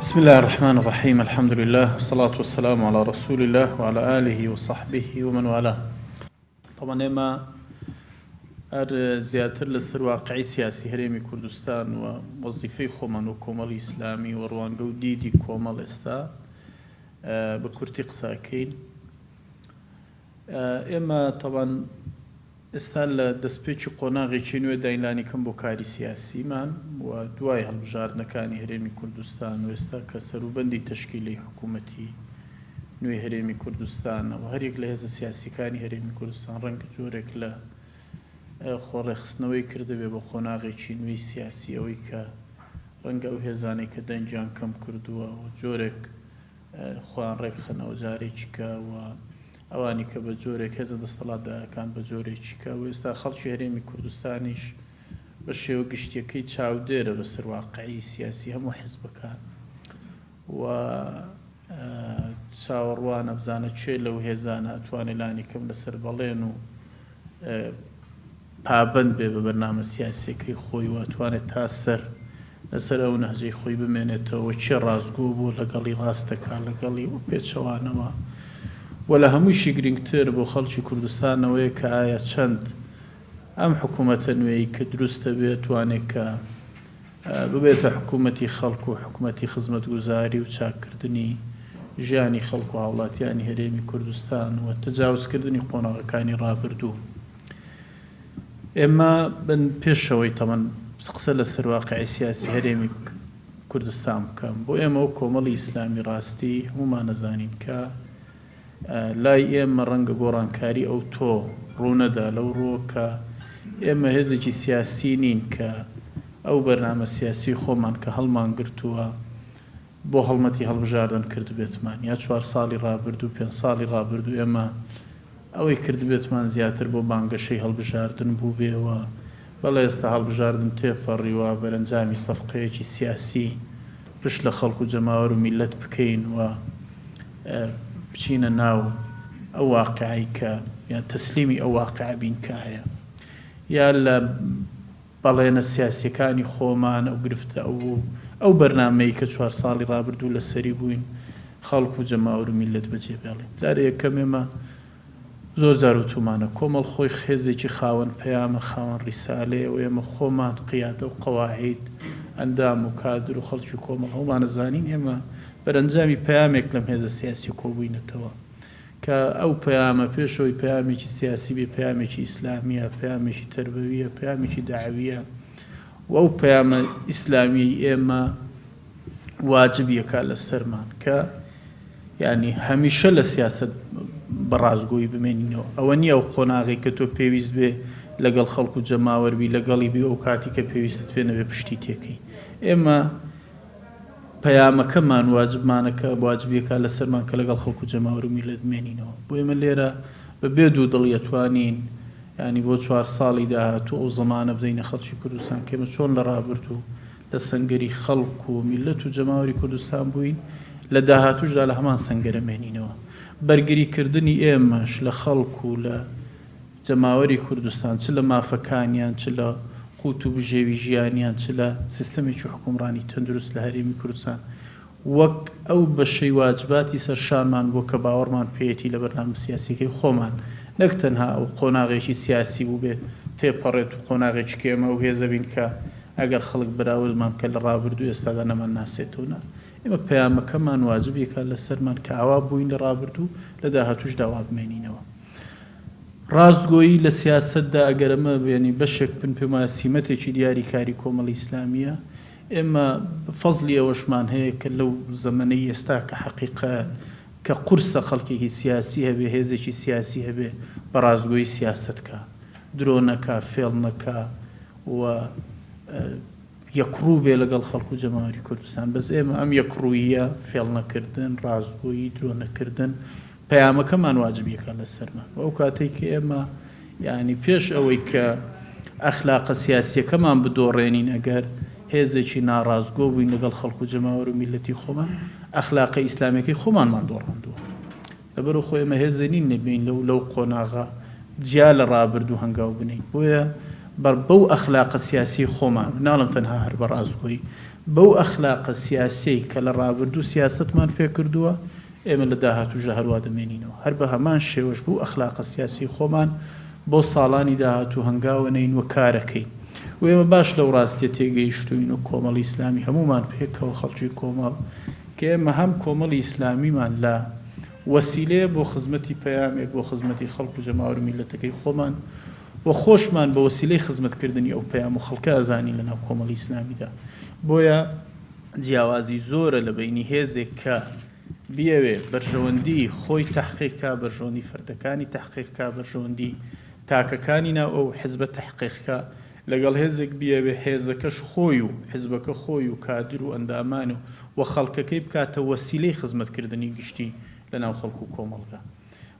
بسم اللە الرحمن الرحیم الحمد للە والصلاة والسلام علی رسول اللە وعلی آله وصحبه ومن والاه. تەبعەن ئێمە هەر زیاتر لەسەر واقعی سیاسی هەرێمی کوردستان و وەزیفەی خۆمان وەک کۆمەڵی ئیسلامی و ڕوانگە و دیدی کۆمەڵ ئێستا بە کورتی قسە ئەکەین. ئێمە تەبعەن ئێستا لە دەستپێکی قۆناغێکی نوێ داین لانیکەم بۆ کاری سیاسیمان و دوای هەڵبژاردنەکانی هەرێمی کوردستان و ئێستا کە سەروبەندی تەشکیلی حکوومەتی نوێی هەرێمی کوردستانە و هەریەک لە هێزە سیاسیەکانی هەرێمی کوردستان ڕەنگە جۆرێک لە خۆڕێکخستنەوەی کردبێ بۆ قۆناغێکی نوێی سیاسی ئەوەی کە ڕەنگە ئەو هێزانەی کە دەنگیان کەم کردووە و جۆرێک خۆیان ڕێکخەنەوە جارێکی کە و ئەوانی کە بە جۆرێک هێزە دەستەڵاتدارەکان بە جۆرێکی کە و ئێستا خەڵکی هەرێمی کوردستانیش بە شێوە گشتیەکەی چاودێرە بەسەر واقعی سیاسی هەموو حزبەکان و چاوەڕوانە بزانە کێ لەو هێزانە ئەتوانێ لانیکەم لەسەر بەڵێن و پابەند بێ بە بەرنامە سیاسیەکەی خۆی و ئەتوانێت تا سەر لەسەر ئەو نەهجەی خۆی بمێنێتەوە و کێ ڕاستگۆ بوو لەگەڵی ڕاست دەکا لەگەڵی و پێچەوانەوە و لە هەموویشی گرنگتر بۆ خەڵکی کوردستان ئەوەیە کە ئایا چەند ئەم حکوومەتە نوێی کە دروست دەبێ توانێ کە ببێتە حکوومەتی خەڵک و حکوومەتی خزمەتگوزاری و چاککردنی ژیانی خەڵک و هاوڵاتیانی هەرێمی کوردستان و تەجاوزکردنی قۆناغەکانی ڕابردوو. ئێمە بن پێشەوەی تەمەن قسە لەسەر واقعی سیاسی هەرێمی کوردستان بکەم بۆ ئێمە وەک کۆمەڵی ئیسلامی ڕاستی هەموومان ئەزانین کە لای ئێمە ڕەنگە گۆڕانکاری ئەوتۆ ڕوونەدا لەو ڕووە کە ئێمە هێزێکی سیاسی نین کە ئەو بەرنامە سیاسی خۆمان کە هەڵمانگرتووە بۆ هەڵمەتی هەڵبژاردن کردبێتمان یا چوار ساڵی ڕابردوو پێنج ساڵی ڕابردوو ئێمە ئەوەی کردبێتمان زیاتر بۆ بانگەشەی هەڵبژاردن بووبێ و بەڵێ ئێستا هەڵبژاردن تێپەڕیوە بەرەنجامی سەفقەیەکی سیاسی پشت لە خەڵک و جەماوەر و میللەت بکەین و بچینە ناو ئەو واقیعەی کە یان تەسلیمی ئەو واقیعە بین کە هەیە یا لە بەڵێنە سیاسیەکانی خۆمان ئەو گرفتە ئەو ئەو بەرنامەی کە چوار ساڵی ڕابردوو لەسەری بووین خەڵک و جەماوەر و میللەت بەجێ بێڵین جارێ یەکەم ئێمە زۆر جار وتومانە کۆمەڵ خۆی هێزێکی خاوەن پەیامە خاوەن ڕیسالەیە و ئێمە خۆمان قیادە و قەواعید ئەندام و کادر و خەڵکی کۆمەڵ هەموومان ئەزانین ئێمە بەرەنجامی پەیامێک لەم هێزە سیاسیە کۆبووینەتەوە کە ئەو پەیامە پێش ئەوەی پەیامێکی سیاسی بێ پەیامێکی ئیسلامییە، پەیامێکی تەربەوییە، پەیامێکی دەعەوییە و ئەو پەیامە ئیسلامییەی ئێمە واجب یەکا لە سەرمان کە یانی هەمیشە لە سیاسەت بە ڕاستگۆیی بمێنینەوە. ئەوە نییە ئەو قۆناغەی کە تۆ پێویست بێ لەگەڵ خەڵک و جەماوەر بی لەگەڵی بی و ئەو کاتی کە پێویستت پێ نەبێ پشتی تێکەی. ئێمە پەیامەکەمان واجبمانە کە واجبیەکە لەسەرمان کە لەگەڵ خەڵک و جەماوەر و میللەت بمێنینەوە. بۆ ئێمە لێرە بە بێ دوودڵی ئەتوانین یانی بۆ چوار ساڵی داهاتوو ئەو زەمانە بدەینە خەڵکی کوردستان کە ئێمە چۆن لە ڕابردوو لە سەنگەری خەڵک و میللەت و جەماوەری کوردستان بووین لە داهاتووشدا لە هەمان سەنگەرە مێنینەوە. بەرگری کردنی ئێمەش لە خەڵک و لە جەماوەری کوردستان چ لە مافەکانیان، چ لە قوت و بژێوی ژیانیان، چ لە سیستەمێکی حوکمڕانی تەندروست لە هەرێمی کوردستان وەک ئەو بەشەی واجباتی سەر شانمان بووە کە باوەڕمان پێیەتی لە بەرنامە سیاسیەکەی خۆمان نەک تەنها ئەو قۆناغێکی سیاسی بووبێت تێپەڕێت و قۆناغێکی کە ئێمە ئەو هێزە بین کە ئەگەر خەڵک بەراوردمان بکات لە ڕابردوو ئێستادا نەمانناسێتەوە نا ئێمە پەیامەکەمان واجبێکە لەسەرمان کە ئاوا بووین لە ڕابردوو لە داهاتووشدا وا بمێنینەوە. ڕاستگۆیی لە سیاسەتدا ئەگەر ئەمە یانی بەشێک بن پێم وایە سیمەتێکی دیاری کاری کۆمەڵی ئیسلامییە. ئێمە فەزڵی ئەوەشمان هەیە کە لەو زەمەنەی ئێستا کە حەقیقەت کە قورسە خەڵکێکی سیاسی هەبێ، هێزێکی سیاسی هەبێ بە ڕاستگۆیی سیاسەت کا، درۆ نەکا، فێڵ نەکا و یەکڕوو بێ لەگەڵ خەڵک و جەماوەری کوردستان. بەس ئێمە ئەم یەکڕووییە، فێڵ نەکردن، ڕاستگۆیی، درۆ نەکردن، پەیامەکەمان واجبیەکە لەسەرمان و ئەو کاتەی کە ئێمە یانی پێش ئەوەی کە ئەخلاقە سیاسیەکەمان بدۆڕێنین ئەگەر هێزێکی ناڕاستگۆ بووین لەگەڵ خەڵک و جەماوەر و میللەتی خۆمان ئەخلاقە ئیسلامیەکەی خۆمانمان دۆڕاندووە لەبەرو خۆ ئێمە هێزێ نین نەبین لەو لەو قۆناغە جیا لە ڕابردوو هەنگاو بنێین بۆیە بەر بەو ئەخلاقە سیاسیەی خۆمان ناڵێم تەنها هەر بە ڕاستگۆیی. بەو ئەخلاقە سیاسیەی کە لە ڕابردوو سیاسەتمان پێ کردووە، ئێمە لە داهاتووشدا هەروا دەمێنینەوە. هەر بە هەمان شێوەش بەو ئەخلاقە سیاسیەی خۆمان بۆ ساڵانی داهاتوو هەنگاوەنێین و کارەکەین. و ئێمە باش لەو ڕاستیە تێگەیشتووین و کۆمەڵی ئیسلامی هەموومان پێکەوە خەڵکی کۆمەڵ کە ئێمە هەم کۆمەڵی ئیسلامیمان لا وەسیلەیە بۆ خزمەتی پەیامێک بۆ خزمەتی خەڵک و جەماوەر و میللەتەکەی خۆمان و خۆشمان بە وەسیلەی خزمەتکردنی ئەو پەیام و خەڵکە ئەزانین لە ناو کۆمەڵی ئیسلامیدا. بۆیە جیاوازی زۆرە لە بەینی هێزێک کە بیەوێ بەرژەوەندی خۆی تەحقیق کا، بەرژەوەندی فەردەکانی تەحقیق کا، بەرژەوەندی تاکەکانی ناو ئەو حزبە تەحقیق کا، لەگەڵ هێزێک بیەوێ هێزەکەش خۆی و حزبەکە خۆی و کادر و ئەندامان و و خەڵکەکەی بکاتە وەسیلەی خزمەتکردنی گشتی لە ناو خەڵک و کۆمەڵگا.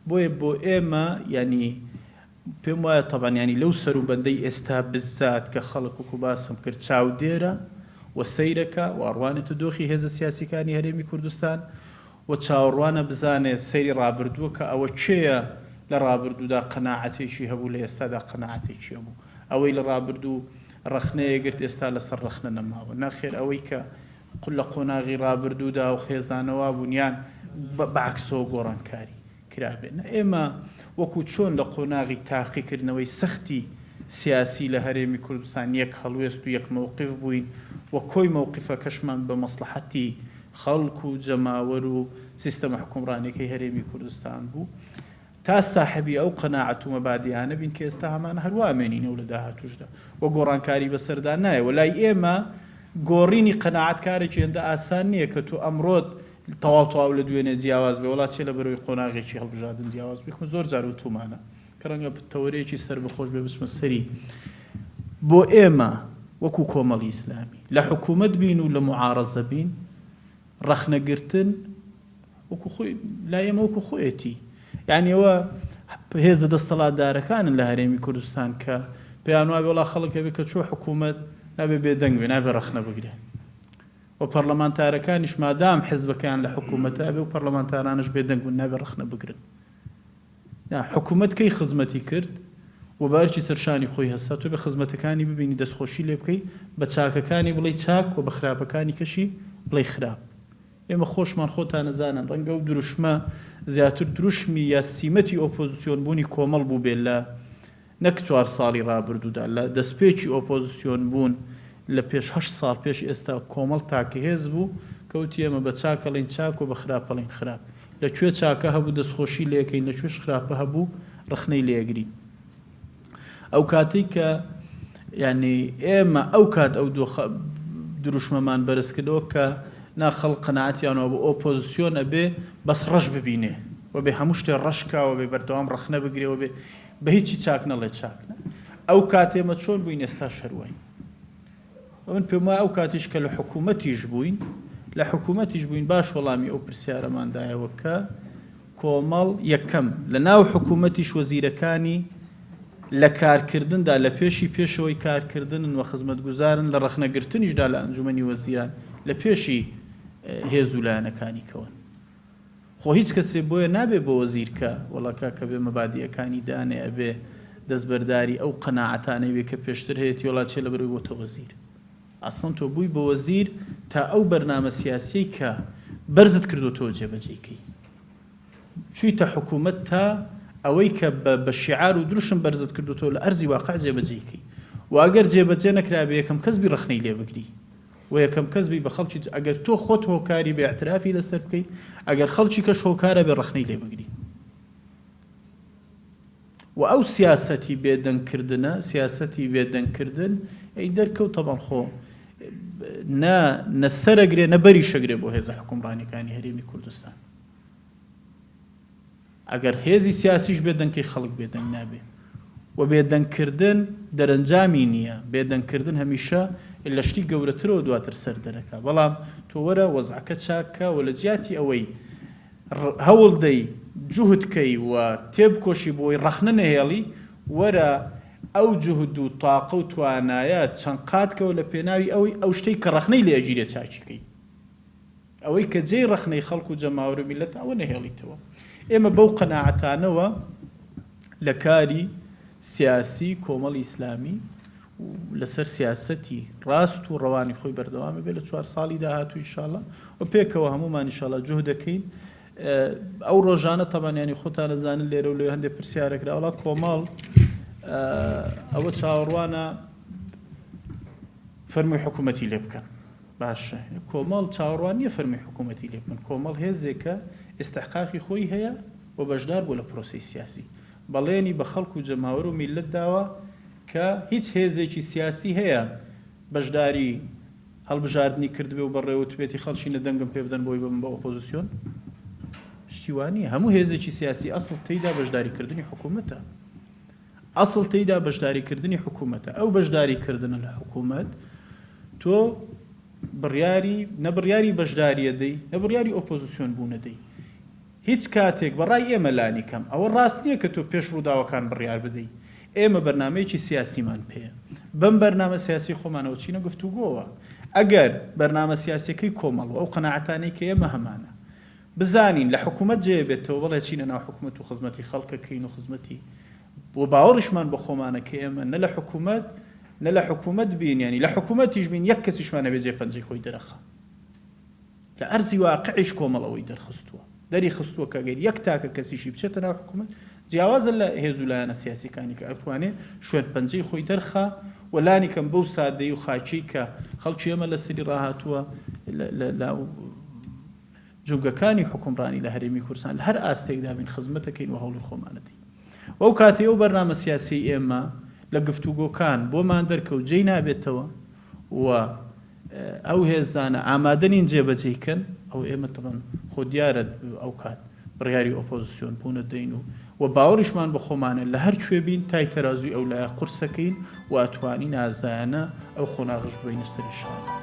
بۆیە بۆ ئێمە یانی پێم وایە تەبعەن یانی لەو سەروبەندەی ئێستا بزات کە خەڵک وەکو باسم کرد چاودێرە و سەیرەکا و ئەڕوانێتە دۆخی هێزە سیاسیەکانی هەرێمی کوردستان و چاوەڕوانە بزانێ سەیری ڕابردووە کە ئەوە کێیە لە ڕابردوودا قەناعەتێکی هەبوو لە ئێستادا قەناعەتێکی هەبوو ئەوەی لە ڕابردوو ڕەخنەیە گرت ئێستا لەسەر ڕەخنە نەماوە نەخێر ئەوەی کە لە قۆناغی ڕابردوودا و خێزانە وابوون یان بە عەکسەوە گۆڕانکاری کرابێ. نە ئێمە وەکو چۆن لە قۆناغی تاقیکردنەوەی سەختی سیاسی لە هەرێمی کوردستان یەک هەڵوێست و یەک مەوقیف بووین و کۆی مەوقیفەکەشمان بە مەسڵەحەتی خەڵک و جەماوەر و سیستەمە حوکمڕانیەکەی هەرێمی کوردستان بوو تا ساحێبی ئەو قەناعەت و مەبادیئانە بین کە ئێستا هەمانە هەروا ئەمێنینەوە لە داهاتووشدا و گۆڕانکاری بەسەردا نایە و لای ئێمە گۆڕینی قەناعەت کارێکی هێندە ئاسان نییە کە تۆ ئەمڕۆت تەواو تەواو لە دوێنێ جیاواز بێ وەڵا چێ لە بەرەوەی قۆناغێکی هەڵبژاردن جیاواز بێ زۆر جار وتومانە کە ڕەنگە تەوەرەیەکی سەربەخۆش بێ بچمە سەری بۆ ئێمە وەکو کۆمەڵی ئیسلامی لە حکوومەت بین و لە معارەزە بین ڕەخنەگرتن وەکو خۆی لای ئێمە وەکو خۆیەتی یعنی ئەوە هێزە دەستەڵاتدارەکانن لە هەرێمی کوردستان کە پێیان وابێ وڵا خەڵک هەبێ کە چۆ حکوومەت نابێ بێدەنگ بێ نابێ ڕەخنە بگرێ و پەڕلەمانتارەکانیش مادام حزبەکەیان لە حکومەتە ئەبێ ئەو پەڕلەمانتارانەش بێدەنگ بن نابێ ڕەخنە بگرن. نا حکومەت کەی خزمەتی کرد و بە ئەرکی سەرشانی خۆی هەستا تۆ بێ خزمەتەکانی ببینی دەستخۆشی لێ بکەی بە چاکەکانی بڵێی چاک و بە خراپەکانی کەشی بڵێی خراپ. ئێمە خۆشمان خۆتان ئەزانن ڕەنگە ئەو دروشمە زیاتر دروشمی یا سیمەتی ئۆپۆزسیۆن بوونی کۆمەڵ بووبێ لە نەک چوار ساڵی ڕابردوودا، لە دەستپێکی ئۆپۆزسیۆن بوون لە پێش هەشت ساڵ پێش ئێستا کۆمەڵ تاکە هێز بوو کە وتی ئێمە بە چاک ئەڵێین چاک و بە خراپ ئەڵێین خراپ. لە کوێ چاکە هەبوو دەستخۆشی لێ ئەکەین، لە کوێش خراپە هەبوو ڕەخنەی لێ ئەگرین. ئەو کاتەی کە یانی ئێمە ئەو کات ئەو دۆخە دروشمەمان بەرز کردەوە کە نا خەڵک قەناعەتیان وابوو ئۆپۆزسیۆن ئەبێ بەس ڕەش ببینێ و بێ هەموو شتێ ڕەش کا و بێ بەردەوام ڕەخنە بگرێ و بێ بە هیچی چاک نەڵێ چاک نا ئەو کات ئێمە چۆن بووین ئێستاش هەر واین و من پێم وایە ئەو کاتیش کە لە حکوومەتیش بووین لە حکوومەتیش بووین باش وەڵامی ئەو پرسیارەمان دایەوە کە کۆمەڵ یەکەم لە ناو حکوومەتیش وەزیرەکانی لە کارکردندا لە پێشی پێشەوەی کارکردنن و خزمەتگوزارن لە ڕەخنەگرتنیشدا لە ئەنجومەنی وەزیران لە پێشی هێز و لایەنەکانی کەون. خۆ هیچ کەسێ بۆیە نابێ بە وەزیر کە وەڵا کاکە بێ مەبادیئەکانی دانێ ئەبێ دەستبەرداری ئەو قەناعەتانەی بێ کە پێشتر هەیەتی وەڵا چێ لەبەرئەوەی بۆتە وەزیر ئەسڵەن تۆ بووی بە وەزیر تا ئەو بەرنامە سیاسیەی کە بەرزت کردۆتەوە جێبەجێی کەی چویتە حکومەت تا ئەوەی کە بە بە شیعار و دروشم بەرزت کردۆتەوە لە ئەرزی واقع جێبەجێی کەی وە ئەگەر جێبەجێ نەکرابێ یەکەم کەس بی ڕەخنەی لێ بگری وە یەکەم کەس بی بە خەڵکی ئەگەر تۆ خۆت هۆکاری بێ ئیعترافی لەسەر بکەی ئەگەر خەڵکی کەش هۆکارە بێ ڕەخنەی لێ بگری وە ئەو سیاسەتی بێدەنگ کردنە سیاسەتی بێدەنگ کردن ئەی دەرکەوت تەبەن خۆ نە نە سەرەگرێ نە بەریشەگرێ بۆ هێزە حکومڕانیەکانی هەرێمی کوردستان. ئەگەر هێزی سیاسیش بێدەنگ کەی خەڵک بێدەنگ نابێ و بێدەنگ کردن دەرەنجامی نییە، بێدەنگ کردن هەمیشە لە شتی گەورەترەوە دواتر سەر دەرەکا، بەڵام تۆ وەرە وەزعەکە چاک کە و لە جیاتی ئەوەی هەوڵ دەی جوهد کەی و تێبکۆشی بۆی ڕەخنە نەهێڵی وەرە ئەو جوهد و تاقە و توانایە چەند قات کەوە لە پێناوی ئەوەی ئەو شتەی کە ڕەخنەی لێ ئەگیرێ چاکی کەی. ئەوەی کە جێی ڕەخنەی خەڵک و جەماوەر و میللەتە ئەوە نەهێڵیتەوە. ئێمە بەو قەناعەتانەوە لە کاری سیاسی کۆمەڵی ئیسلامی و لەسەر سیاسەتی ڕاست و ڕەوانی خۆی بەردەوام بێت لە چوار ساڵی داهاتوو ان شاء اللە و پێکەوە هەموومان ان شاء اللە جوهد دەکەین. ئەو ڕۆژانە تەبان یانی خۆتان ئەزانن لێرە و لەوێ هەندێک پرسیارە کرا وەڵا کۆمەڵ ئەوە چاوەڕوانە فەرمووی حکوومەتی لێ بکەن. باشە کۆمەڵ چاوەڕوان نییە فەرمووی حکوومەتی لێ بکەن کۆمەڵ هێزێکە ئیستحقاقی خۆی هەیە و بەشدار بووە لە پرۆسەی سیاسی بەڵێنی بە خەڵک و جەماوەر و میللەت داوە کە هیچ هێزێکی سیاسی هەیە بەشداری هەڵبژاردنی کردبێ و بەڕێوتبێتی خەڵکینە دەنگم پێ بدەن بۆی ببم بە ئۆپۆزسیۆن؟ شتی وا نییە. هەموو هێزێکی سیاسی ئەسڵ تێیدا بەشداریکردنی حکوومەتە. ئەسڵ تێیدا بەشداریکردنی حکوومەتە. ئەو بەشداریکردنە لە حکوومەت تۆ بڕیاری نە بڕیاری بەشدارییە دەی نە بڕیاری ئۆپۆزسیۆن بوونە دەی. هیچ کاتێک، بە ڕای ئێمە لانیکەم، ئەوە ڕاست نییە کە تۆ پێش ڕووداوەکان بڕیار بدەی. ئێمە بەرنامەیەکی سیاسیمان پێیە. بەم بەرنامە سیاسیەی خۆمانەوە چینە گفتوگۆوە. ئەگەر بەرنامە سیاسیەکەی کۆمەڵ و ئەو قەناعەتانەی کە ئێمە هەمانە، بزانین لە حکومەت جێ بێتەوە، بەڵێ چینە ناو حکومەت و خزمەتی خەڵکەکەین و خزمەتی و باوەڕیشمان بە خۆمانە کە ئێمە نە لە حکومەت نە لە حکومەت بین، یانی لە حکومەتیش بین یەک کەسیشمان نەبێ جێ پەنجەی خۆی دەرەخا. لە ئەرزی واقعیش کۆمەڵ ئەوەی دەرخستووە. دەری خستووە کە گەر یەک تاکە کەسیشی بچێتە ناو حکوومەت، جیاوازە لە هێز و لایەنە سیاسییەکانی کە ئەتوانێ شوێن پەنجەی خۆی دەرخا و لانیکەم بەو سادەیی و خاکیەی کە خەڵکی ئێمە لەسەری ڕاهاتووە لە جومگەکانی حوکمڕانی لە هەرێمی کوردستان لە هەر ئاستێکدا بین خزمەتەکەین و هەوڵی خۆمان ئەدەین. و ئەو کاتەی ئەو بەرنامە سیاسیەی ئێمە لە گفتوگۆکان بۆمان دەرکەوت جێی نابێتەوە و ئەو هێزانە ئامادە نین جێبەجێی کەن، ئەوە ئێمە تەبعەن خۆ دیارە ئەو کات بڕیاری ئۆپۆزسیۆن بوون ئەدەین و و باوەڕیشمان بە خۆمانە لە هەر کوێ بین تای تەرازووی ئەو لایە قورسەکەین و ئەتوانین ئازایانە ئەو قۆناغەش ببەینە سەر ان شاء اللە.